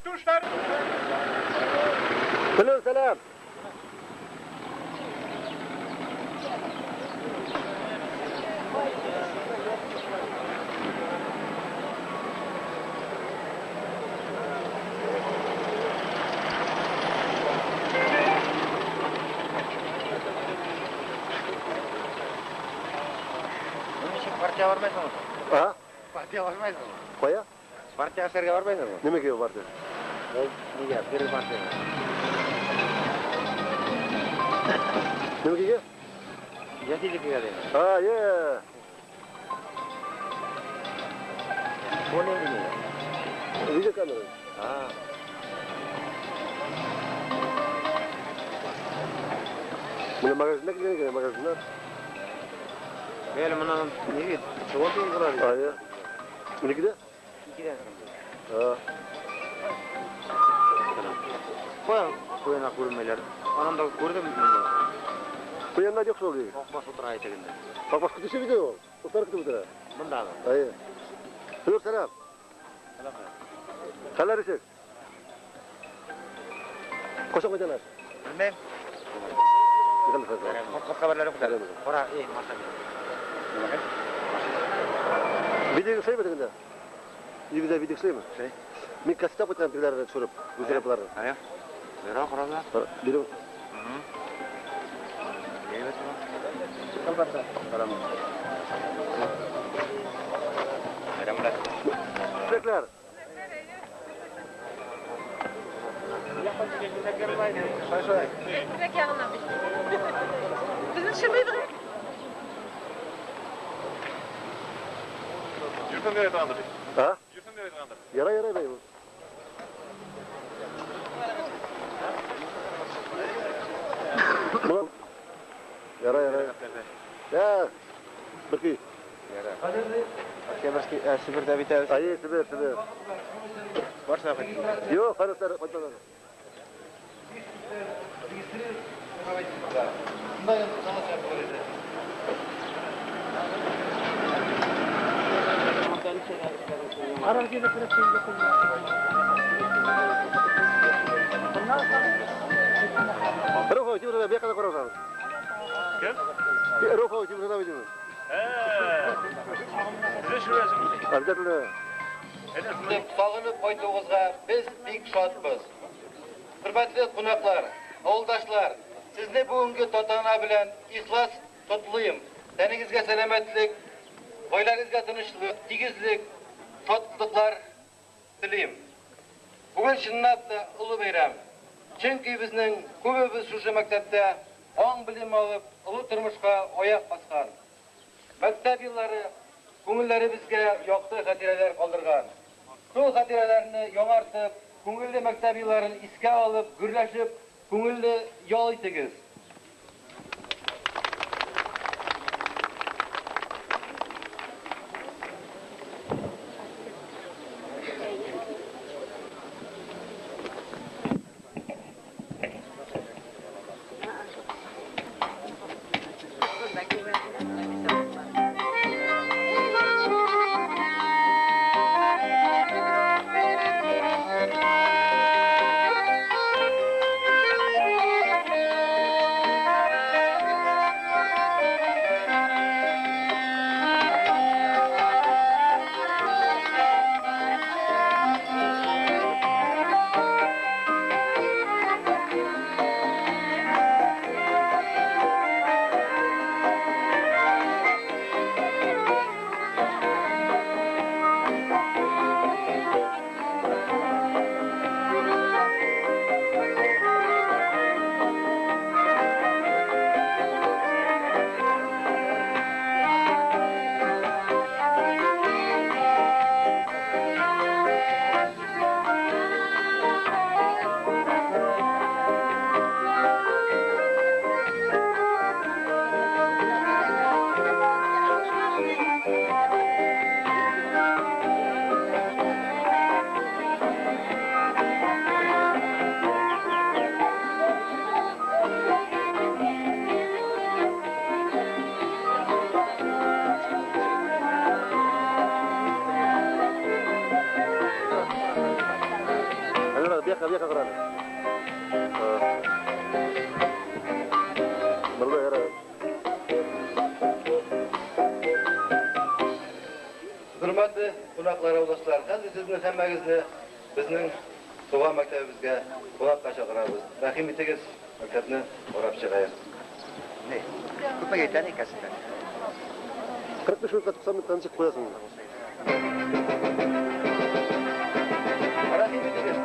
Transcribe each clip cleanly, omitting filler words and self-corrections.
Сәлам, сәлам. Партия бармайсыңмы? А? Партия бармайсыңмы? Кая? Партия эшләргә бармайсыңмы? Нимәгә партия? Нигә? Бер партия. Нимәгә? Ятилеккә дим. А, е. Бу нинди? Видеокамера. А. Менә магазинда килгән икән, магазиннар. Бәле моннан нигә? Чыгып килгән. А, е. Уникедә? Икедән. А. Кая куяна күрмәйләр. Анан да күрдем мин. Куяннар юк шул ди. Акбаш утыра итегендә. Акбаш көтүче бит ул. Утлар көтеп утыра. Мондамы? Әйе. Сәлам, сәлам. Сәлам. Хәлләр ничек? Кайчан кайталар? Белмәйм. Хат хәбәрләре күтәр. Кара, эй, машина. Видео эшләйме дигәндә? Өегездә видео эшләйме? Эшләй. Мин кассета кайткан тегеләрне төшереп, үзләре боларны. Әйе. Бера карада. Бирү. Әлбәттә. Сәлам. Сәламләр. Теләкләр. Теләк ягыннан бит. Безне төшермәйдек. Йөрсен дип әйтгәндер. А? Йөрсен дип әйтгәндер. Ярай, ярай, бәй. Ярай, ярай. Я, бер көй. Октябрьский, Себердә бит әле. Әйе, Себер, Себер. Барса кайт. Юк, хәләтләр кайтмады. Руха, тимер, бер кадәр карасаң. Кем? Руха, тимер, да бит. Безне шүрәсең. Обязательно. Сагынып кайтуыгызга без бик шатбыз. Хөрмәтле кунаклар, авылдашлар, сезне бүгенге тантана белән ихлас котлыйм. Тәнегезгә сәламәтлек, гаиләгезгә тынычлык, тигезлек, шатлыклар телим. Бүген чынлап та олы бәйрәм. Чөнки безнең күбебез шушы мәктәптә аң белем алып, олы тормышка аяк баскан. Мәктәп еллары күңелләребезгә якты хатирәләр калдырган. Шул хатирәләрне яңартып, күңелле мәктәп елларын искә алып, гөрләшеп, күңелле ял итегез. Thank you. Бияка, бияка карады. Булды, ярар. Хөрмәтле кунаклар, авылдашлар, хәзер сезне һәммәгезне безнең туган мәктәбебезгә кунакка чакырабыз. Рәхим итегез, мәктәпне карап чыгыйк. Не? Күпмегә әйтә икәнсең? 45 минутка 90 минуттан чыгып куясың. Рәхим итегез.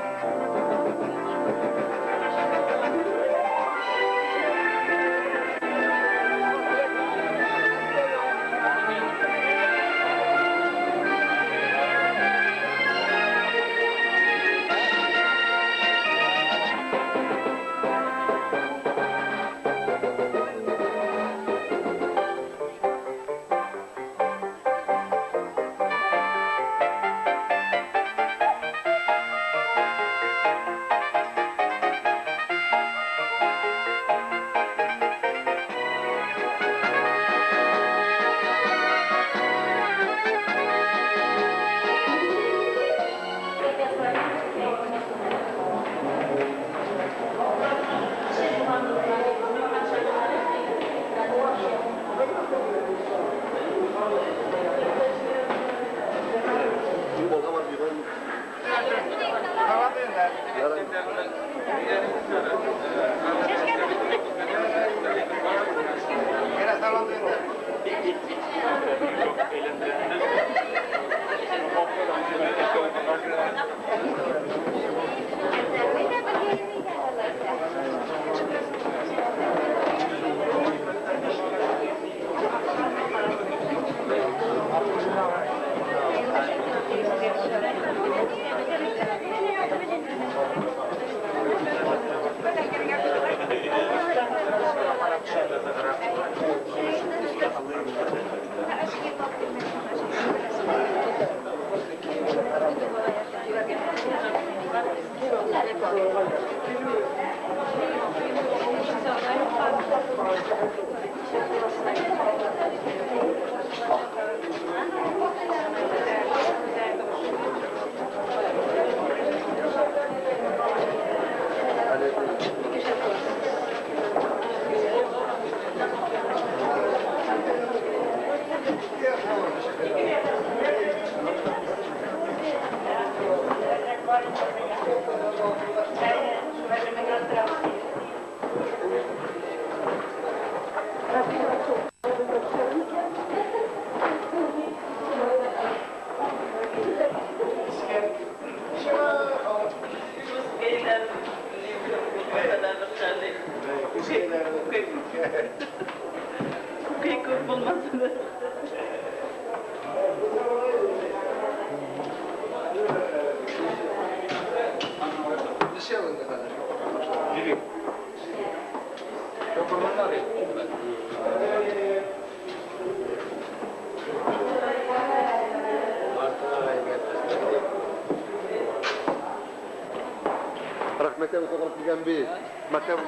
Мәктәп укыган килгән бит. Мәктәп.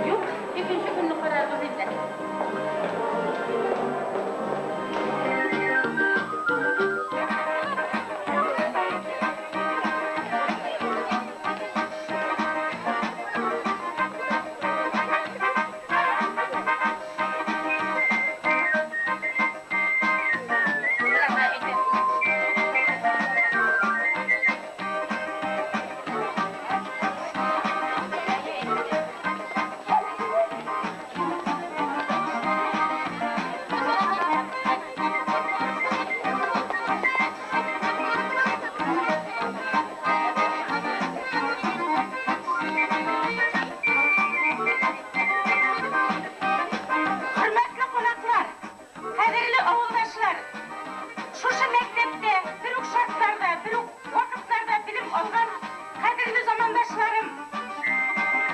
Юк,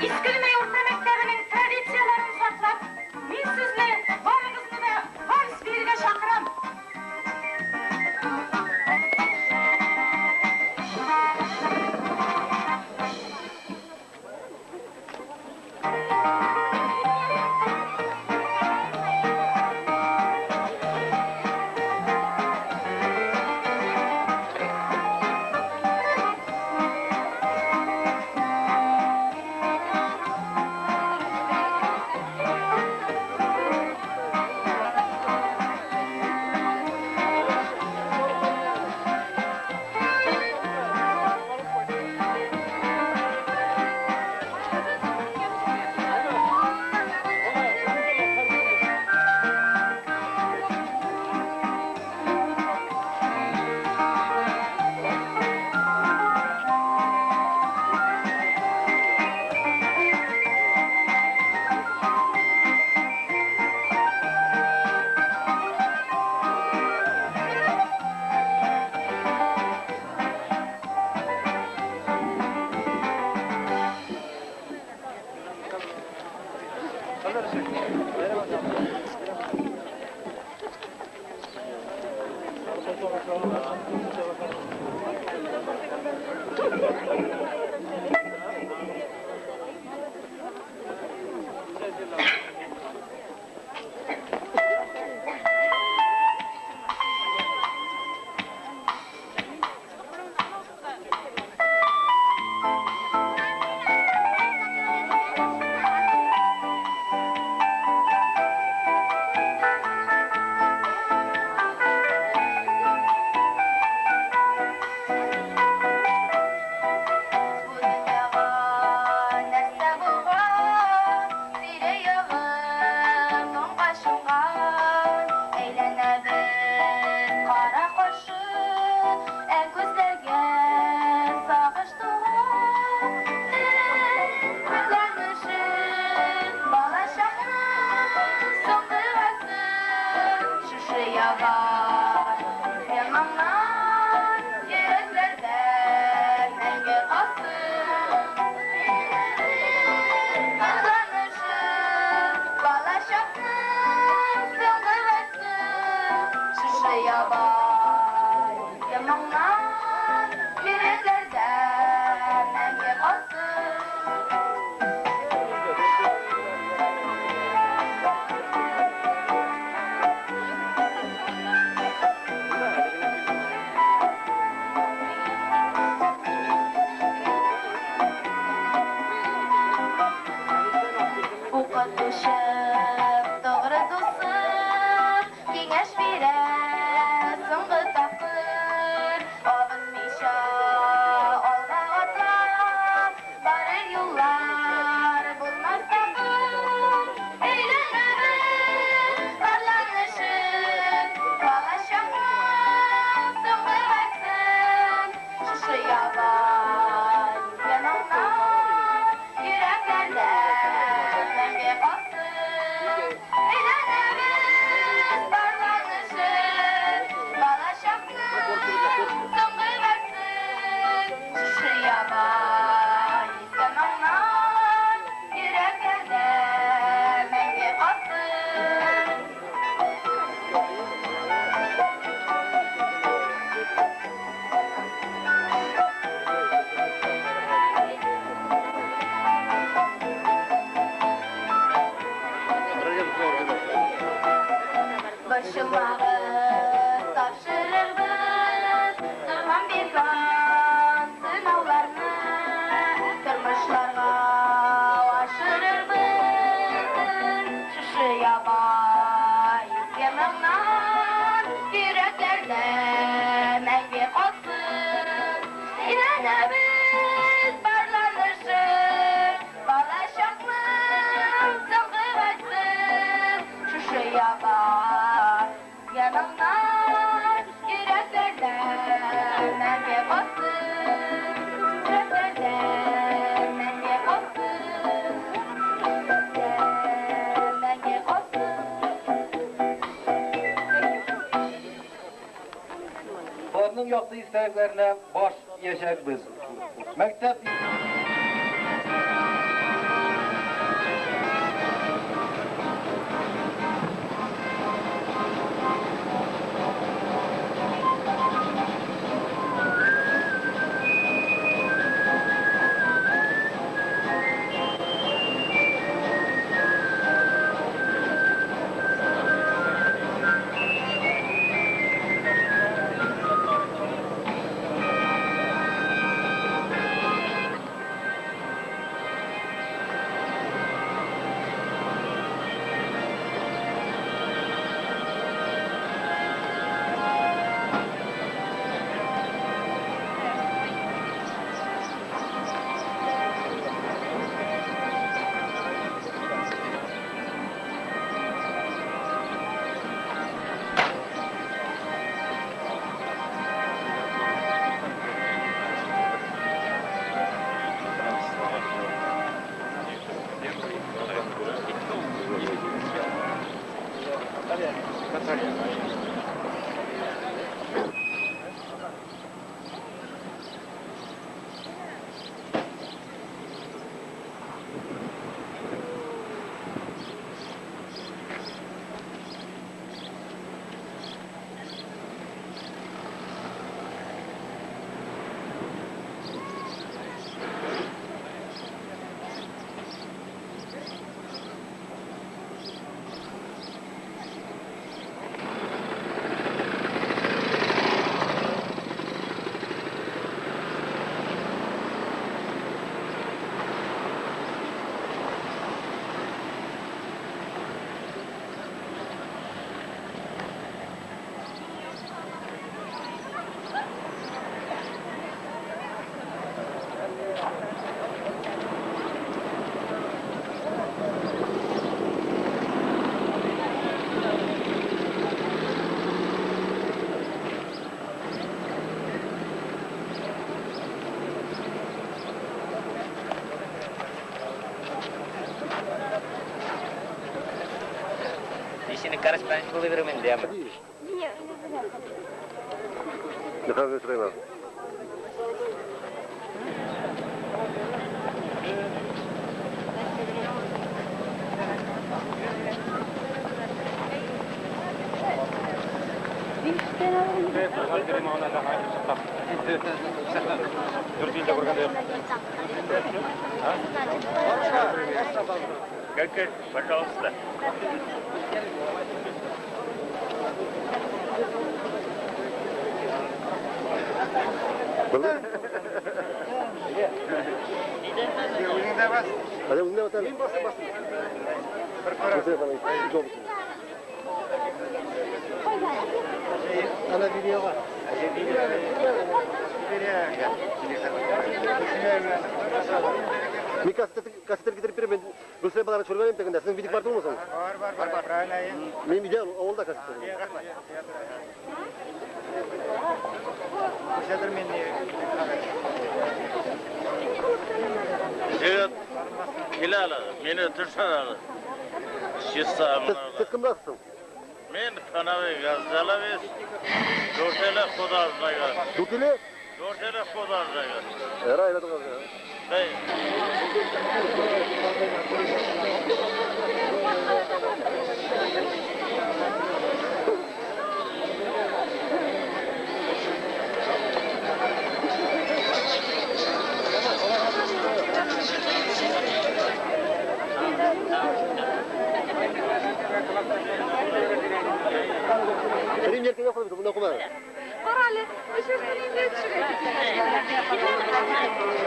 Иске Лемәй урта мәктәбенең традицияләрен саклап, мин сезне барыгызны да вальс биергә чакырам. Аларның якты истәлекләренә баш иячәкбез. Мәктәп Корреспондент булып йөрим. Как, пожалуйста. Мин кассетер китереп бирәм, Гөлсирә балаларны чүргәнем тегендә. Сезнең видик бар түгелме соң? Бар, бар, бар, правильно. Минем өйдә авылда кассетер. Рәхмәт. Күрсәтер мин. Егет килә әле, мине төшер әле. Чиста Сез кемнәрсең? Мин Панавый Газзалович, Дүртөйле Художнигы. Дүртөйле? Дүртөйле художнигы. Ярай, әйбәт. Бей. Benim yerken yok muydu? Bunu okuma. Кара әле, өченче инде төшерә.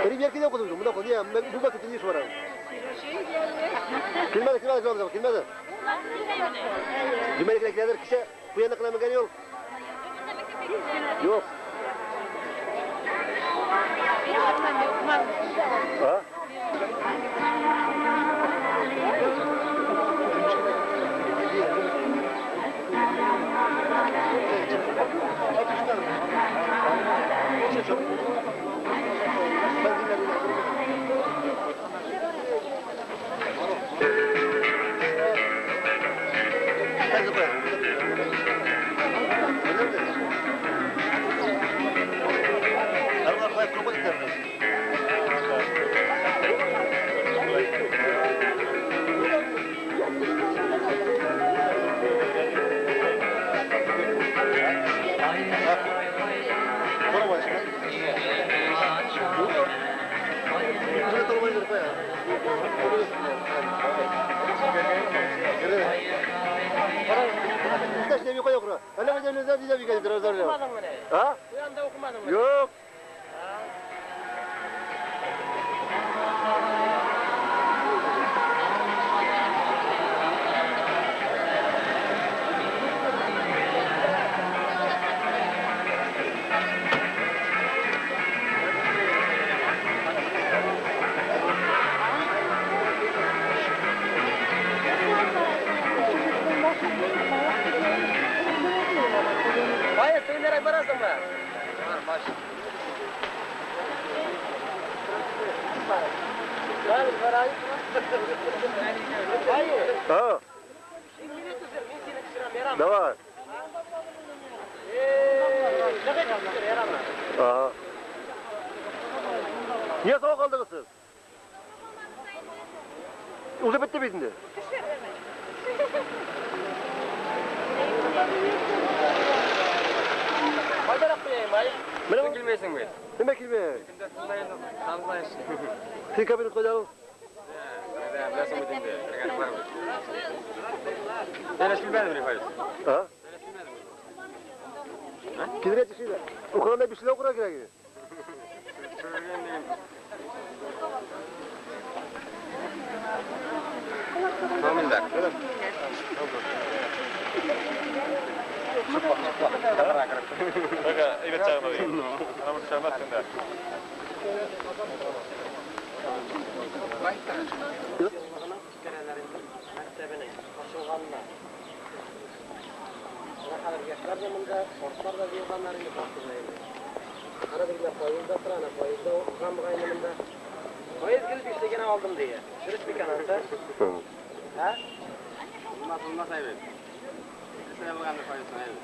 Benim yerken yok muydu? Bunu okuma. Niye? Bu vakit ne iş var? Килмәде, килмәде, килмәде, килмәде. Җөмәле киләдер, кеше куянны кына менгән юк. Юк. Ha? Ha? Yok. Ha. Давай. Ага. Нигә соңга калдыгыз сез? Уже бетте бит инде. Кайдарак куяйм, ай? Менә Килмәйсең бит. Нимә килмәй? Сам знаешь. Син кабинет кайда ул? Беләсең бит инде, кергәнем бар бит. Син эш килмәдеңме, Рифаил? А? Килергә тиеш иде. Укыганда 5 ел укырга кирәк иде. Только әйбәт чагында дигән. Ана бер төшермәссең дә. Мәктәбенең ачылганына. Менә хәзер яшьләр дә монда, картлар да җыелганнар инде башында инде. Ана дигән поездда тора, ана поездда укыган бугай инде монда. Поезд гел бишле генә алдым дия. Дөрес микән анысы? Һә? Булмас, булмас әйбәт. Нәрсә булгандыр поездның әйбәт.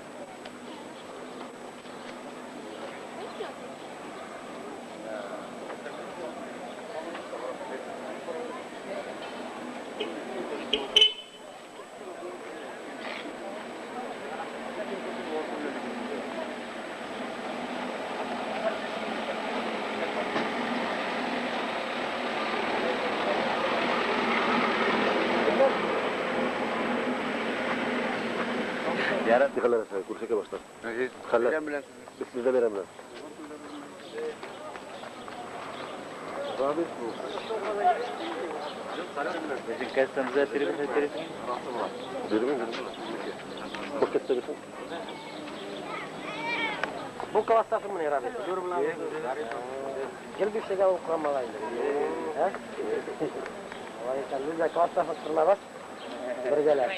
Хәлләр әсәр, күршекә башта. Хәлләр. Без сездә бәрәм белән. Безнең кассамызда бирермен. Бирермен. Бу касса бирсен. Бу классташым менә Рабит. Гел бишлегә укыган малай инде. Һә? Алай икән, без дә классташ тормабыз. Бергәләп.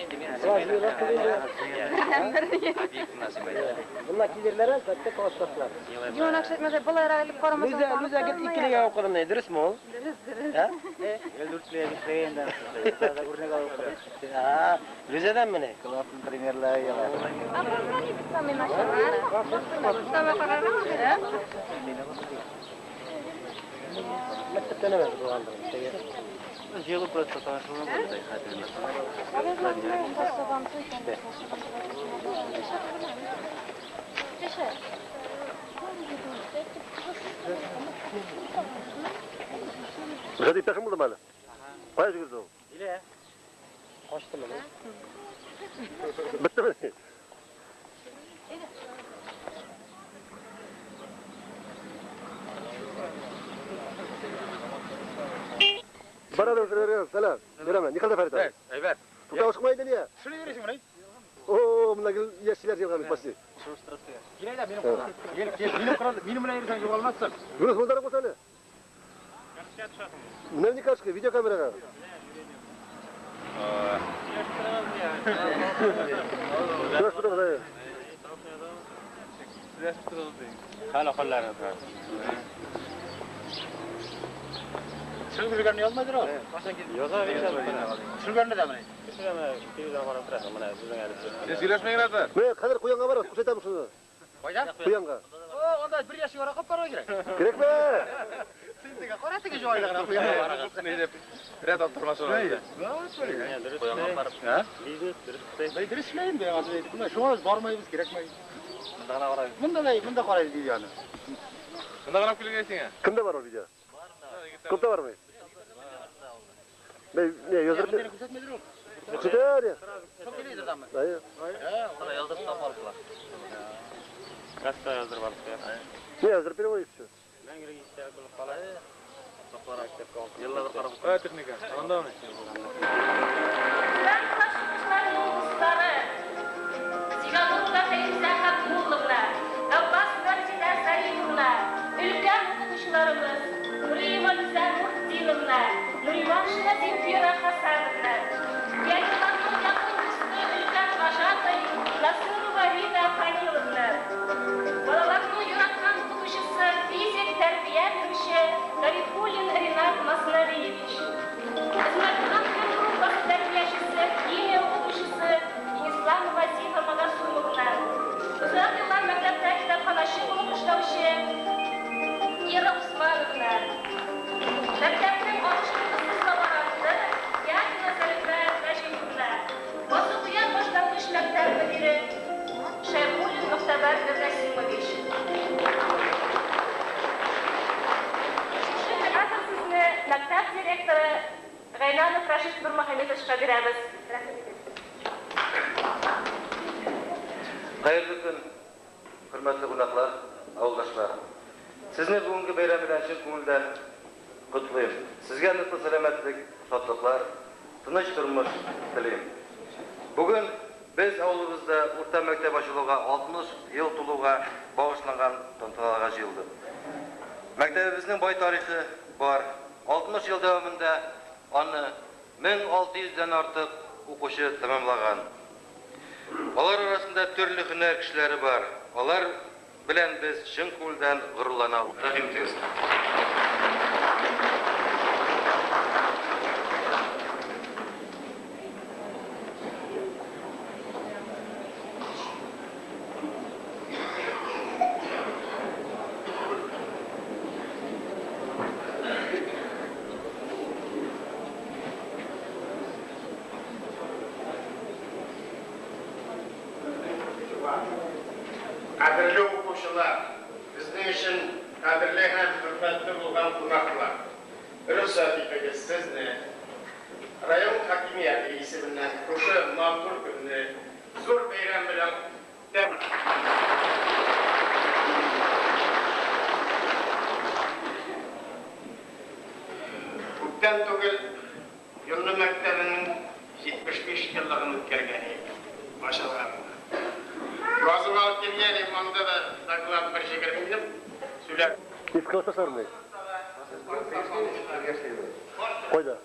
Bunlar килерләр әлбәттә классташлар. Юнак шетмәсә болайрак элеп карамасаң. Лүзә, Лүзә гел икелегә укыдым, дөресме ул? Дөрес, дөрес. Һә? Гел дүртлегә бишлегә инде. Үрнәк алып укыдык. Һә, Лүзәдән менә. Классның примерлары яла. А позвони бит самый начар. Самый карарың, ә? Мәктәптән эмас булгандыр. Теге. Җыелып просто танышуны булды хәтер. Рәшат иптәшең булдымы әле? Кая йөгерде ул? Илә. Качтымы? Беттеме? Бара бер, сәлам. Бирәмен. Ни хәлдә Фәрит абый? Әйбәт. Туктап ашыкмай инде нигә? Шуны йөрисең менә. О, монда гел яшьләр җыелган бит почти. Кил әйдә, минем кулга. Кил, кил, минем кырал, минем белән йөрсәң югалмассың. Юныс, мондарак булса әле. Менә ни кашка, видеокамерага. Сөйләшеп торабыз, әйе. Сөйләшеп торабыз дигән. Хәл акылларны тора. Чыгып йөргәнне язмайдыр ул. Яза бит. Төшергәнне дә менә. Төшерәме, телевизор карап торасың, менә безнең әле. Син сөйләшмәгән ата. Менә хәзер куянга барабыз, күрсәтәм шуны. Кайда? Куянга. О, анда бер яшь югарак барырга кирәк. Кирәкме? Син теге кара теге җайлы гына куянга барырга. Не дип рәт алып тормас ул. Куянга барып. Һә? Бизнес дөрес эшләй. Бәй дөрес эшләй инде, менә шуңа без бармыйбыз, кирәкмәй. Монда гына карайбыз. Монда да, монда карайбыз видеоны. Монда карап килгәнсең, ә? Кемдә бар ул видео? Күптә бармы? Бәй, не, яздырып бир. Күрсәтмәдер ул. Күрсәтер. Шул телевизорданмы? Әйе. Анда яздырып тапып алыптылар. Касса яздырып алып. Не, яздырып бирә ул все. Мәңгелек истәлек булып кала. Еллар карап. Ә, техника. Анда мени? Түбән класс укучыларының дуслары Зиганурова Фәйрүзә Хәбибулловна, Габбасова Резидә Зариповна, өлкән укытучыларыбыз Нуриева Лүзә Нуртдиновна, Нуриманшина Земфира Хасановна, пионерларның якын дусты өлкән вожатый Насырова Рита Фаниловна, балаларның яраткан укытучысы физик тәрбия бирүче Гарифуллин Ринат Масналиевич, Хезмәткән группасы тәрбиячесе, химия укытучысы Исламова Зифа Магасумовна, озак еллар Лаяков Рәшит Нурмөхәммәтовичка бирәбез. Рәхим итегез. Хәерле көн, хөрмәтле кунаклар, авылдашлар. Сезне бүгенге бәйрәм белән чын күңелдән котлыйм. Сезгә ныклы сәламәтлек, шатлыклар, тыныч тормыш телим. Бүген без авылыбызда урта мәктәп ачылуга 60 ел тулуга багышланган тантаналарга җыелдык. Мәктәбебезнең бай тарихы бар. 60 ел дәвамында аны 1600 дән артык укучы тәмамлаган. Алар арасында төрле һөнәр кешеләре бар. Алар белән без чын күңелдән горурланабыз. Рәхим итегез. Кадерле укучылар, безнең өчен кадерле һәм хөрмәтле булган кунаклар. Рөхсәт итегез сезне район хакимияте исеменнән шушы матур көнне зур бәйрәм белән Күптән түгел Йонлы мәктәбенең 75 еллыгын үткәргән идек, ачылганына. Язып алып килгән идем, анда да доклад бер 20 минут сөйләп. Иске классташлармы? Кайда?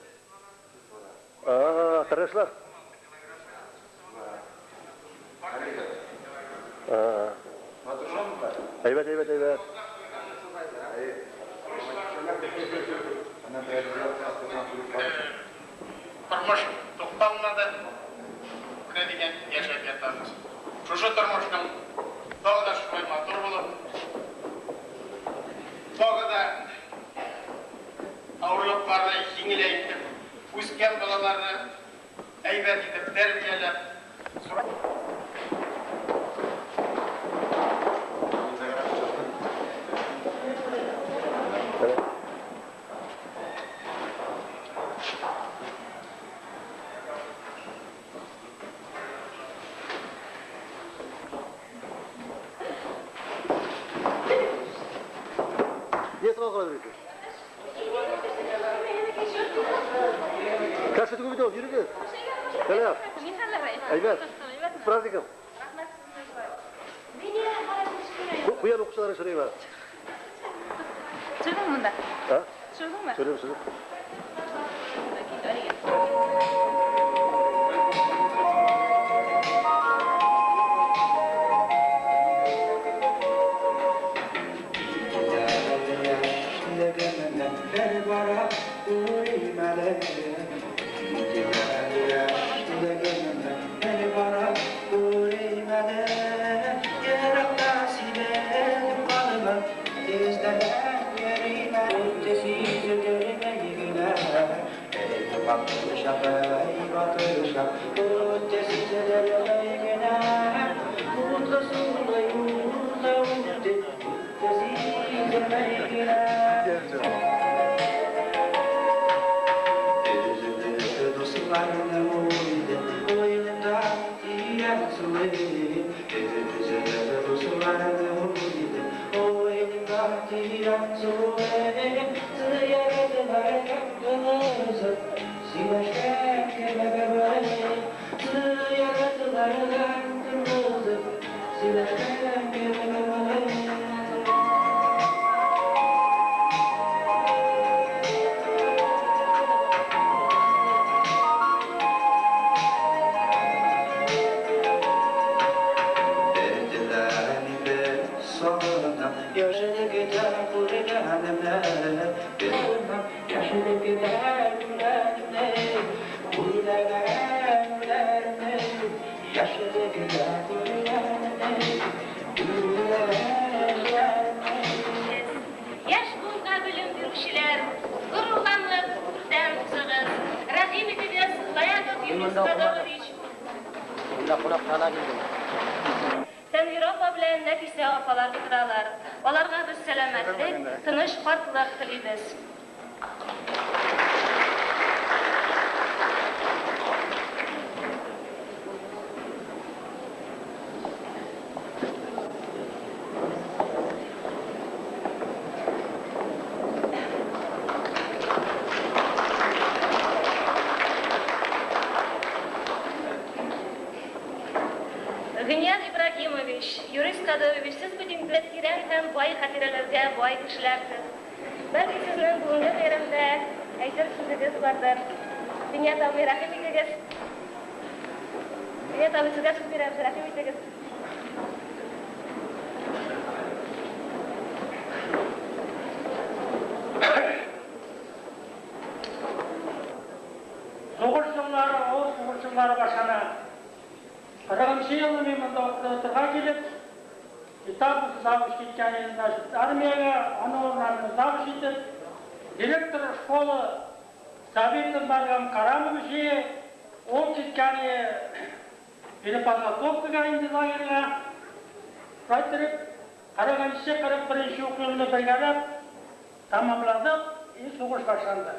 А, тырышлар. А. Әйбәт, әйбәт, әйбәт. Тормыш тукталмады. Менә дигән яшәп ятабыз. Шушы тормышның тагы да шулай матур булып, тагы да авырлыкларны җиңеләйтеп, үскән балаларны әйбәт итеп тәрбияләп, Нигә соңга кала йөрисез? Каша түгел бит ул, йөрегез. Сәлам. Әйбәт. С праздником. Куян укучылары очрыйбыз. Төшердеңме монда? А? Төшердеңме? Төшердем, төшердем. Яшь буынга белем бирүчеләр, горурланып, үрдән узыгыз. Рәхим итегез, Лаяков Юныс Кадырович. Монда кунакхана килдем. Тәнвир апа белән Нәфисә апалар утыралар. Аларга без сәламәтлек, тыныч картлык телибез. Кадырович, Юрис Кадырович, сез бит инде тирән һәм бай хатирәләргә бай кешеләрсез. Бәлки сезнең бүгенге бәйрәмдә әйтер сүзегез бардыр. Финият абый, рәхим итегез. Финият абый, сезгә сүз бирәбез, рәхим итегез. Сугыш еллары, авыр сугыш еллары башлана. 40 елны мин монда укытырга килеп, китап завуч киткән, значит, армиягә, аны урыннарына завуч итеп, директор школы Сабитов Маргам Карамович, ул киткән переподготовкага инде лагерьга. Шулай 40-нчы, 41 уку елны бергәләп тамамладык, и сугыш башланды.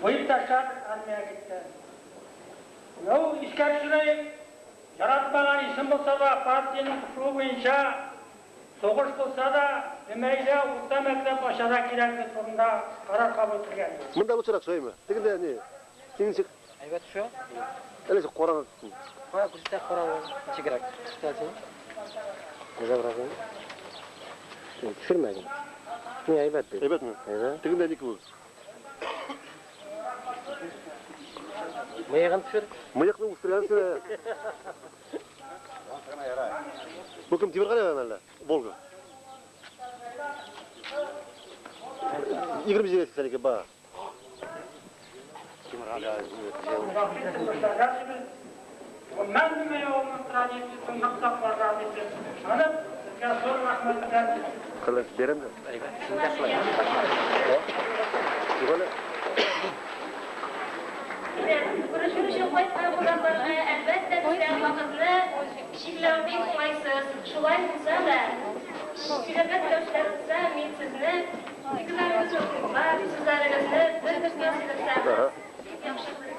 Бу иптәшләр армиягә китте. Ну, искә төшерәйек, яратмаган исем булса да, партиянең кушуы буенча сугыш булса да, Өмәйлә урта мәктәп ачарга кирәклеге турында карар кабул ителгән. Монда лучшерак шулаймы? Тегендә ни? Син ничек? Әйбәт төшә. Әле син караңгы. Кая күрсәтә караңгы ничегрәк. Күрсәтәсең. Изображение. Төшермәгән. Ни әйбәт бит. Әйбәтме? Әйбәт. Тегендә ни күп? Мыегын төшер. Мыекны үстергәнсең. Бу кем Тимергалиев әллә? Волга. 27 82 ба. Мен Өмәй авылының традициясен нык сакларга дип ышанып, сезгә зур рәхмәт белән Кылыч бирәм дә. Әйбәт. Син дә шулай. Югалы. Күрешү өчен кайткан кунакларга, әлбәттә, бездә вакытны чикләү бик уңайсыз. Шулай булса да, сөйләргә теләүчеләр булса, мин сезне фикерләрегезне тыңлап, сүзләрегезне бер төскә сыйдырсагыз, бик яхшы булыр.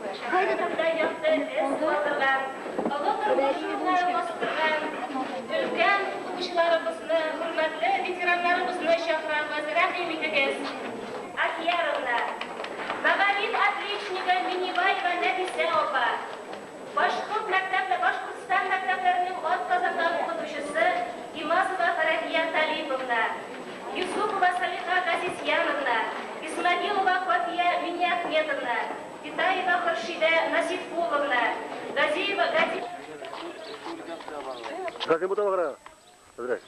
Якты эз калдырган, олы тормыш юллары бастырган өлкән укытучыларыбызны, хөрмәтле ветераннарыбызны чакырабыз. Рәхим итегез. Ахияровна, мәгариф отличнигы Минибаева Нәфисә апа, Башкорт мәктәпле Башкортстан мәктәпләренең атказанган укытучысы Имазова Фәрәһия Талиповна, Юсупова Салиха Газизьяновна, Исмагилова Фатия Миниахметовна, Китаева Хуршида Насипуловна, Газиева Гази Гази бу тамагына. Әзрәк.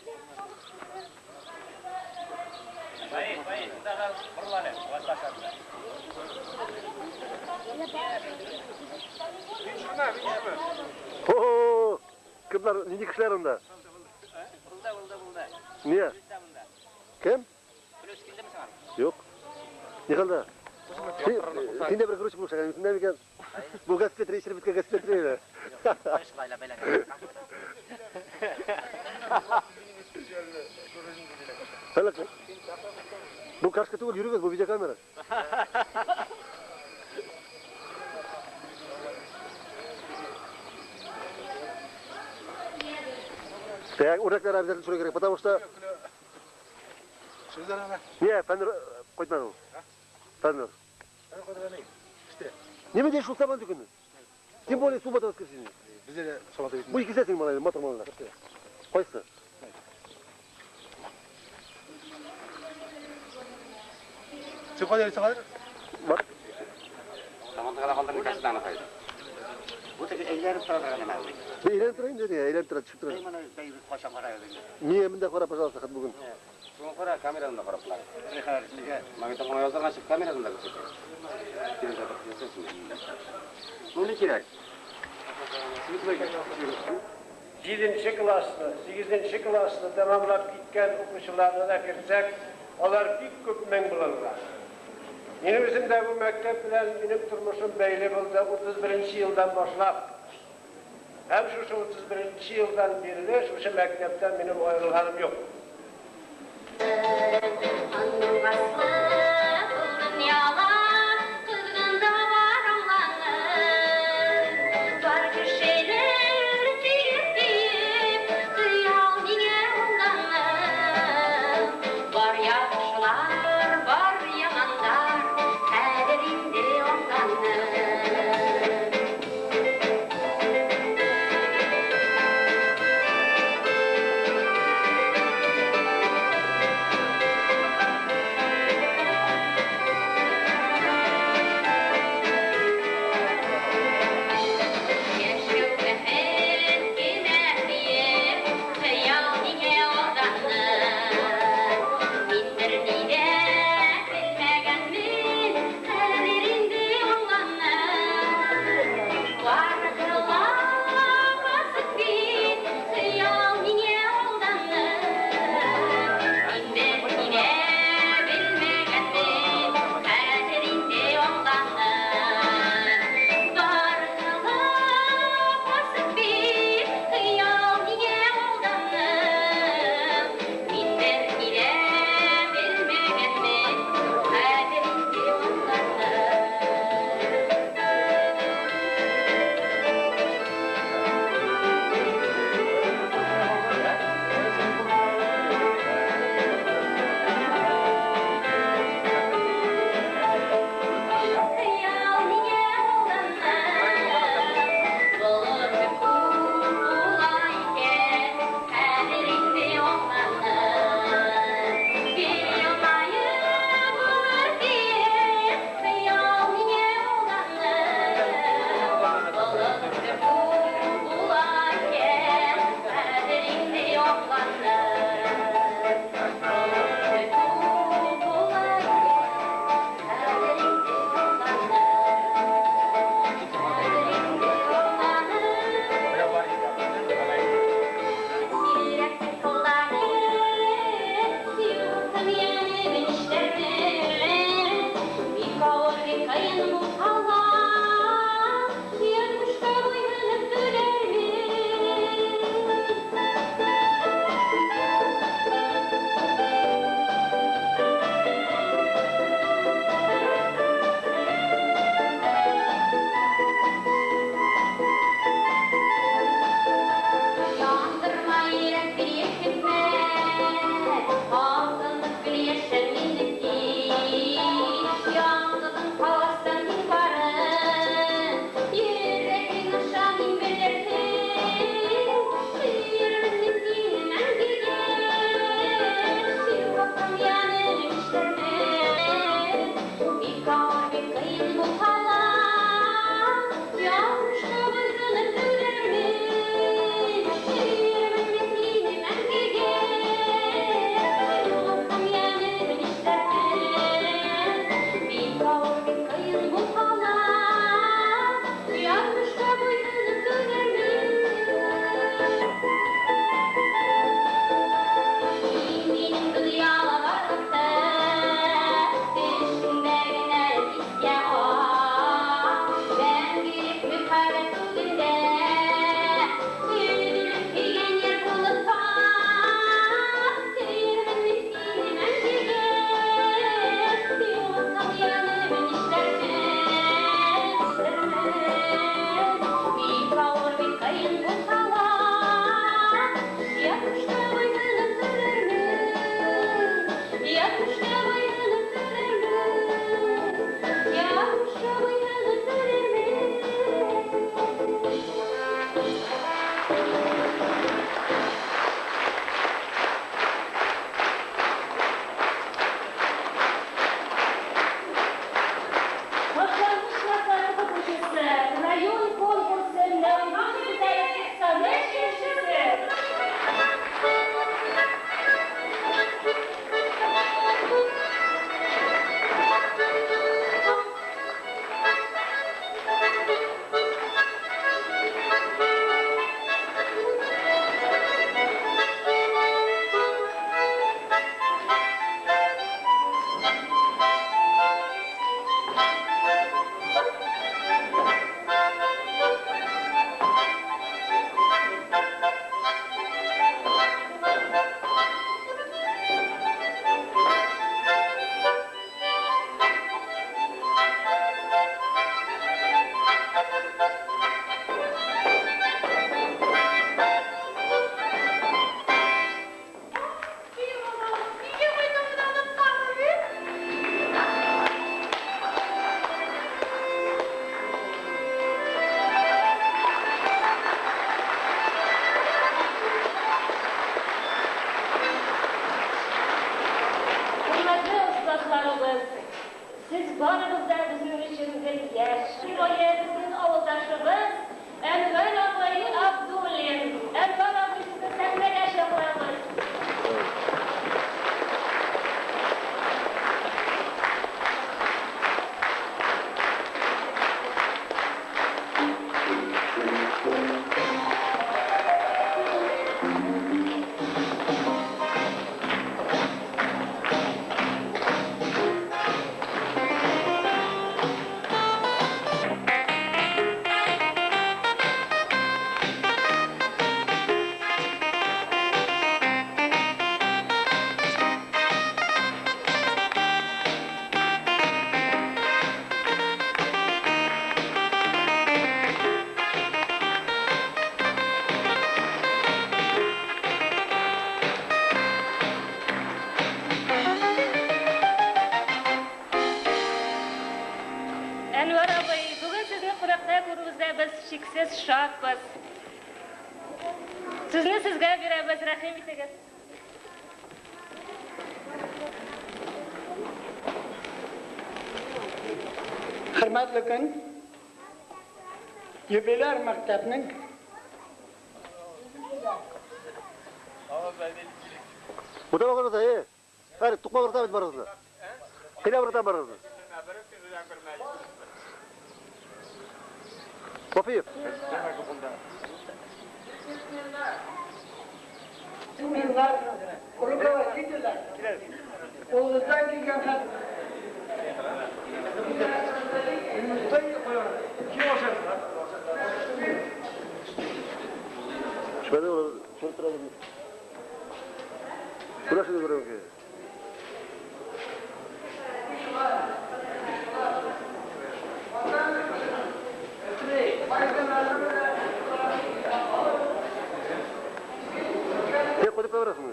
Хо-хо! Кемнәр, нинди кешеләр анда? Булды, булды, булды. Ния? Кем? Плюс килдеме сиңа? Юк. Ни хәлдә? Син дә бер грузчик булып чыгасың, син дә микән? Бу газпетри ишереп беткән газпетри. Хәләк. Бу кашка түгел, йөрегез, бу видеокамера. Так, үрнәкләр обязательно төшерергә кирәк, потому что Не, Фәннур кайтмады ул. Фәннур. Нимә дә шул сабан көне? Тем более суббота воскресенье. Бездә дә сабан Бу икесе малай, матур малайлар. Кайсы? Син кайда йөрисең хәзер? Бар. Самандыгына калдырмый касыдан кайда. Бу теге әйләнеп тора торган нәмә бу. Әйләнеп тора инде, әйләнеп тора, төшеп тора. Менә бәй качан карай инде. Миңа монда кара, пожалуйста, хат бүген. Шуңа кара камерадан да карап була. Нигә? Магнитофонга яздырган чык камерадан да күрсәтә. Ну ни кирәк? 7 классны, 8 классны тәмамлап киткән укучыларны да кертсәк, алар бик күп мең булырлар. Минем үзем дә бу мәктәп белән минем тормышым бәйле булды 31 елдан башлап. Һәм шушы 31 елдан бирле шушы мәктәптән минем аерылганым юк. Бар. Әнвәр абый, бүген сезне кунакта күрүебездә без чиксез шатбыз. Сүзне сезгә бирәбез, рәхим итегез. Хөрмәтле көн, юбиляр мәктәпнең Бу да барырда, э. Хәр, тукма барырда бит барырда. Кыйна барырда барырда. Вафиев. Руководителләр, кулыгыздан килгән хәл. Şöyle olur, şöyle duralım. Burası da buraya. Ne koyduk da burası mı?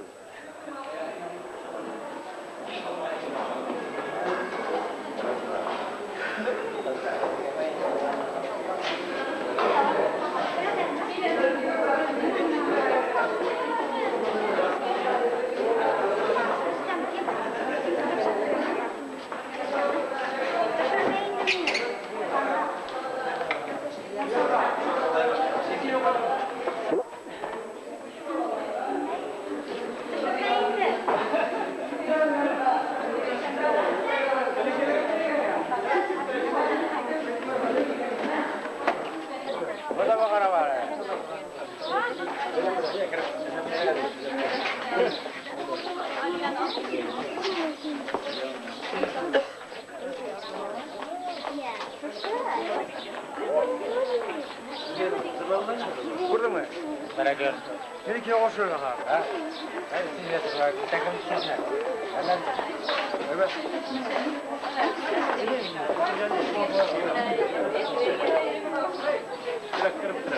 Күрдеңме? Бәрәкәт. Мин кире кошырга ха. Әй, син ятырга, тәкем сезне. Әллә. Әйбәт.